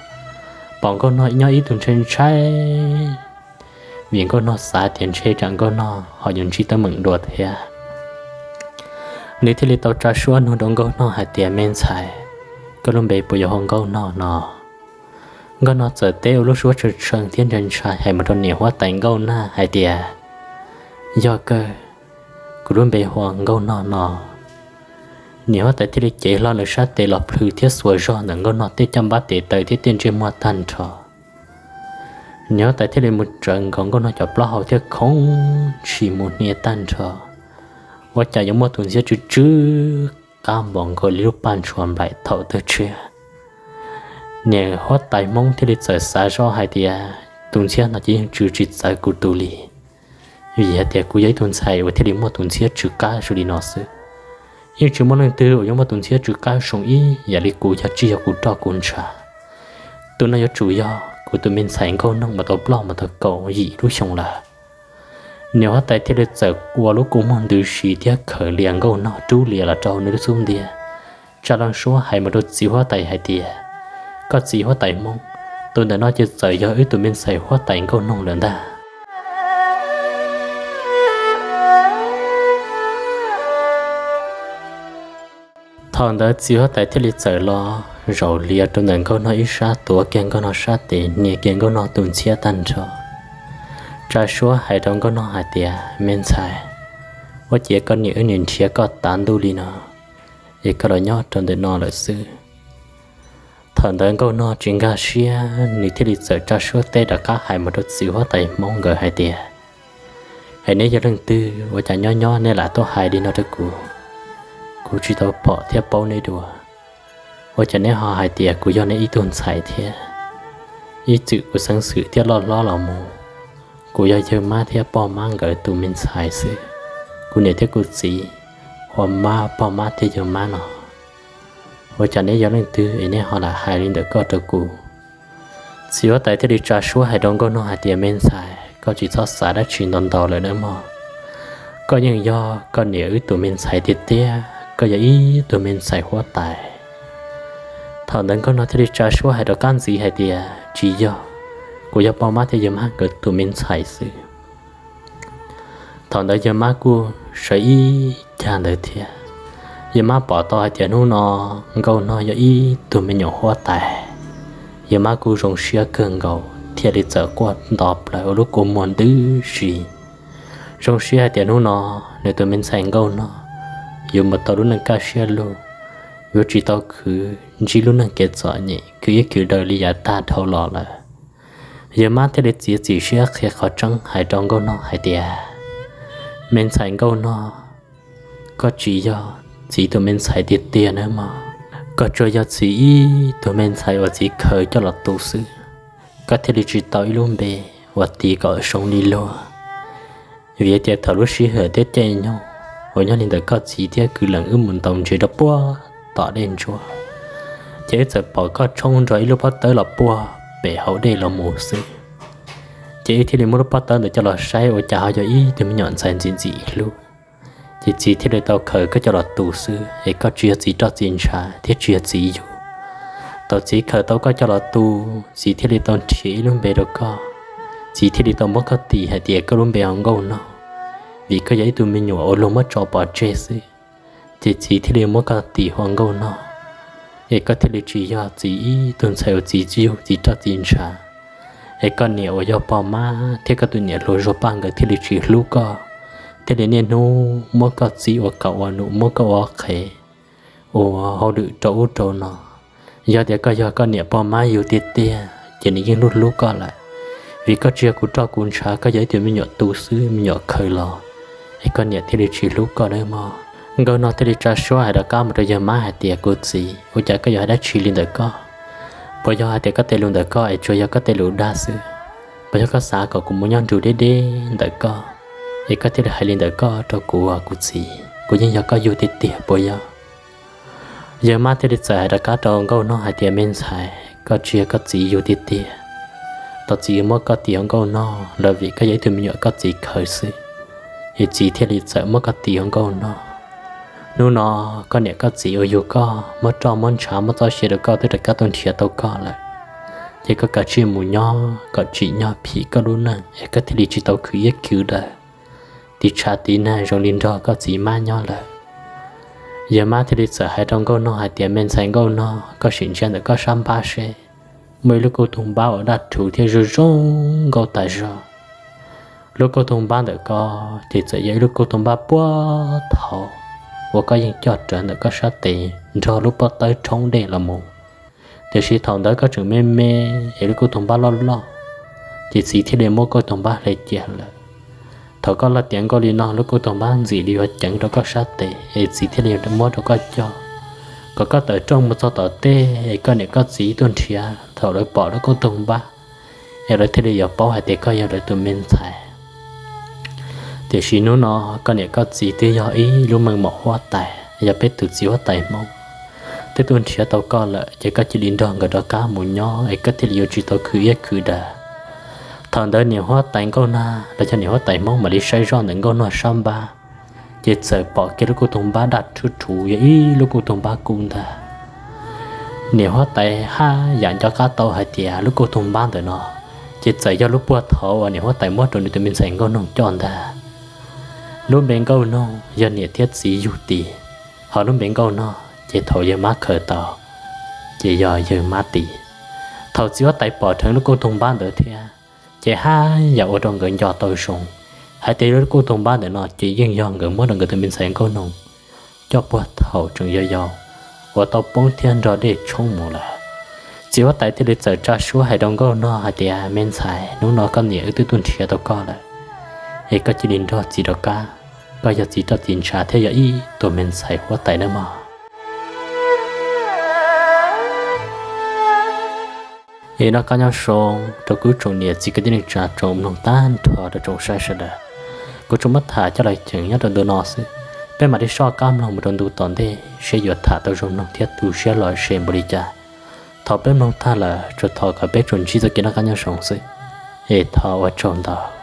pom Nkauj Nog nyob ib tug ntshai ntshai, vim Nkauj Nog xav tias ntshe tsam Nkauj Nog ho yuav ntsib teeb meem dua thiab. Nws thiaj li tau tsa suab nug rau Nkauj Nog hais tias, Me ntxhais, koj lub npe puas yuav hu Nkauj Nog no? Nkauj Nog txawm teb ua lub suab tshee tshee thiab ntshai ntshai hais mus rau niam huab tais Nkauj Nag hais tias, Yog kawg, kuv lub npe hu Nkauj Nog no. Niam huab tais thiaj li cev hlo nws sab tes los plhws thiab xuas zog ntawm Nkauj Nog tej caj npab tes taw thiab tej ntsej muag tag nrho. Niam huab tais thiaj li mus tsawv nkaus Nkauj Nog cov plaub hau thiab khoov ntshis mus hnia tag nrho. Ua cas yuav muaj tus ntxhiab tsw tsw qab npaum nkaus li lub paj ntshua nplaim thaum twg tshiab. Niam huab tais Hmoob thiaj li txawm xav zoj hais tias, Tus ntxhiab no ces yeej tsw tsis txawv kuv tus li, vim hais tias kuv yog ib tug ntxhais uas thiaj li muaj tus ntxhiab tsw qab zoo li no xwb. Yeej tsis muaj leej twg uas yuav muaj tus ntxhiab tsw qab zoo ib yam li kuv, yog tsis yog kuv roj kuv ntshav. Tus no yuav tsum yog kuv tus me ntxhais Nkauj Nog uas tau ploj mus tau kaum yim lub xyoo lawm. Niam huab tais thiaj li txawm ua lub kua muag ntws si thiab khaws lias Nkauj Nog rub lias los rau nws lub xub ntiag, tsa loo suab hais mus rau txiv huab tais hais tias, Koj txiv huab tais Hmoob, tus ntawm no ces txawm yog wb tus me ntxhais huab tais Nkauj Nog lawm ntag. Thaum ntawd txiv huab tais thiaj li txawm los zaum lias rau ntawm Nkauj Nog ib sab, tuav kiag Nkauj Nog sab tes, hnia kiag Nkauj Nog tus ntxhiab tag nrho, tsa suab hais rau Nkauj Nog hais tias, Me ntxhais, ua ciav koj niam wb niaj nrhiav koj tav ntuj li no, es koj los nyob rau ntawm no lawm xwb. Thaum ntawd Nkauj Nog tsis nkag siab, nws thiaj li txawm tsa suab teb rov qab hais mus rau txiv huab tais Hmoob nkawd hais tias, Es neb yog leej twg, ua cas nyob nyob neb lam tuaj hais li no rau kuv? Kuv tsis tau pom thiab paub neb dua, ua cas neb ho hais tias kuv yog neb ib tug ntxhais thiab? Ib txwm kuv xeeb xwm thiab loj hlob los mus, kuv yog yawg mab thiab pog mab nkawd tus me ntxhais xwb. Kuv niam thiab kuv txiv hu mab, pog mab thiab yawg mab no. Ua cas neb yog leej twg es neb ho lam hais li ntawm koj rau kuv? Txiv huab tais thiaj li tsa suab hais rau Nkauj Nog hais tias, Me ntxhais, koj tsis txhob xav dab tsi ntau ntau lawm nawb mog. Koj yeej yog koj niam wb tus me ntxhais tiag tiag, koj yog ib tug me ntxhais huab tais. Thaum ntawd Nkauj Nog thiaj li tsa suab hais rau qab ntxiv hais tias, Tsis yog, kuv yog pog mab thiab yawg mab nkawd tus me ntxhais xwb. Thaum ntawd yawg mab kuj sawv ib cag ntawd thiab. Yawg mab pom tau hais tias hnub no Nkauj Nog yog ib tug me nyuam huab tais, yawg mab kuj zoo siab kawg nkaus thiaj li txawm quaj nto plaws ua lub kua muag ntws si, zoo siab hais tias hnub no nws tus me ntxhais Nkauj Nog yuav mus tau lub neej kaj siab lug, yuav tsis tau khwv ntsib lub neej kev txom nyem khwv ib khwv daws li yav tag dhau los lawm. Yawg mab thiaj li txiav txim siab qhia qhov tseeb hais rau Nkauj Nog hais tias, Me ntxhais Nkauj Nog, koj tsis yog txiv tus me ntxhais tiag tiag nawb mog. Koj tsuas yog txiv ib tug me ntxhais uas txiv khaws coj los tu xwb, koj thiaj li tsis tau ib lub npe uas tis kom zoo li luag. Vim tias thaum lub sij hawm thiab caij nyoog uas nyob li ntawm koj txiv thiab kwv leem wb mus ntaus ntses rau puag tom dej ntsuab, ces wb txawm pom koj tshoob nrog ib lub pob tawb los puag pem hauv dej los mus xwb. Ces wb thiaj li muab lub pob tawb ntawd coj los saib ua cas ho yog ib tug me nyuam ntxhais ntxim ntxim hlub. Ces txiv thiaj li tau khaws koj coj los tu xwb, es koj tsis yog txiv roj txiv ntshav thiab tsis yog txiv yug. Thaum txiv khaws tau koj coj los tu, txiv thiaj li tau nrhiav ib lub npe rau koj. Txiv thiaj li tau muab koj tis hais tias koj lub npe hu Nkauj Nog, vim koj yog ib tug me nyuam uas luag muab tso pov tseg xwb. Ces txiv thiaj li muab koj tis hu ua Nkauj Nog, es koj thiaj li tsis yog txiv ib tug ntxhais uas txiv yug txiv roj txiv ntshav, es koj niam uas yog pog mab thiab koj tus niam hluas Zuag Paj nkawd thiaj li tsis hlub koj, thiaj li niaj hnub muab koj txib ua kauv ua num, muab koj ua qhev, ua hauj lwm rau ub rau no. Yog tias koj yog koj niam pog mab yug tiag tiag ces nws yeej hlub hlub koj lawm, vim koj tsis yog kuv roj kuv ntshav, koj yog ib tug me nyuam tu xwb, me nyuam khaws los, es koj niam thiaj li tsis hlub koj nawb mog. Nkauj Nog thiaj li tsa suab hais rov qab mus rau yawg mab hais tias, Kuv txiv, ua cas koj yuav hais dab tsi li ntawm koj? Puas yog hais tias koj tej lus ntawm koj es tsuas yog koj tej lus dag xwb? Puas yog koj xav kom kuv mus nyob nrug deb deb ntawm koj, es koj thiaj li hais li ntawm koj rau kuv, kuv txiv? Kuv yeej yog koj yug tiag tiag puas yog? Yawg mab thiaj li txawm hais rov qab rau Nkauj Nog hais tias, Me ntxhais, koj tsis yog koj txiv yug tiag tiag. Thaum txiv muab koj tis ua Nkauj Nog los vim koj yog ib tug me nyuam koj txiv khaws xwb, es txiv thiaj li txawm muab koj tis ua Nkauj Nog. Hnub no koj niam koj txiv uas yug koj, muab roj muab ntshav muab txoj sia rau koj twb rov qab tuaj nrhiav tau koj lawm. ces koj kav tsij mus nyob kom tsim nyog phim koj lub neej es koj thiaj li tsis tau khwv iab khwv daws, tiv tshav tiv nag zoo li nrog koj txiv mab nyob lawm. Yawg mab thiaj li txawm hais rau Nkauj Nog hais tias, Me ntxhais Nkauj Nog, koj sim ntsia ntawm koj sab npab seb, muaj ib lub kauj toog npab uas daj rhuv thiab zoo zoo nkauj tas zog. Lub kauj toog npab ntawm koj ces txawm yog ib lub kauj toog npab puag thaum uas koj yeej coj rawv ntawm koj sab tes nrog lub pob tawb rhoob dej los mus. Tiam sis thaum ntawd koj tseem me me es lub kauj toog npab loj loj, ces txiv thiaj li muab kauj toog npab hle cia lawm. Thaum koj loj tiav nkauj li no, lub kauj toog npab ntxim li yuav ceev rau koj sab tes es txiv thiaj li muab rau koj coj kom koj tawm rooj mus txog tom tej es koj niam koj txiv tuaj nrhiav, thaum lawv pom lub kauj toog npab es lawv thiaj li yuav paub hais tias koj yog lawv tus me ntxhais. Tiam sis hnub no koj niam koj txiv twb yog ib lub meej mom huab tais, yog peb tus txiv huab tais Hmoob twb tuaj nrhiav tau koj lawm, ces koj cia li nrog nkawd rov qab mus nyob es koj thiaj li yuav tsis tau khwv iab khwv daws. Thaum ntawd niam huab tais Nkauj Nog los yog niam huab tais Hmoob mam li saib zoj ntawm Nkauj Nog sab npab, ces txawm pom kiag lub kauj toog npab daj rhuv rhuv yog ib lub kauj toog npab kub ntag. Niam huab tais haj yam nco qab tau hais tias lub kauj toog npab ntawm no ces txawm yog lub puag thaum uas niam huab tais muab rau nws tus me ntxhais Nkauj Nog coj ntag. Lub npe Nkauj Nog yog niam thiab txiv yug tis, ho lub npe Nkauj Nog ces thaum yawg mab khaws tau ces yog yawg mab tis. Thaum txiv huab tais pom dheev lub kauj toog npab ntawd thiab, ces haj yam ua rau nkawd nco tau zoo hais tias lub kauj toog npab ntawm no ces yeej yog nkawd muab rau nkawd tus me ntxhais Nkauj Nog coj puag thaum tseem yau yau uas tau poob thiab nrog dej tshoob mus lawm. Txiv huab tais thiaj li txawm tsa suab hais rau Nkauj Nog hais tias, Me ntxhais, hnub no koj niam wb twb tuaj nrhiav tau koj lawm, es koj cia li nrog txiv rov qab. Koj yog txiv roj txiv ntshav thiab yog ib tug me ntxhais huab tais nawb mog. Es noj qab nyob zoo rau kuv tsoom niam txiv kwv tij neej tsa tsoom mloog tag nrho rau tsoom saib sawv daws. Kuv tsuas muab tham coj los cheem nyob rau ntu no xwb. Peb mam li soj qab mloog mus rau ntu tom ntej seb yuav tham tau zoo mloog thiab tu siab los ze npaum li cas. Thaum peb mloog tag lawm tsuas thov kom peb tsuas ntsib txoj kev noj qab nyob zoo xwb. Es thov ua tsaug ntau.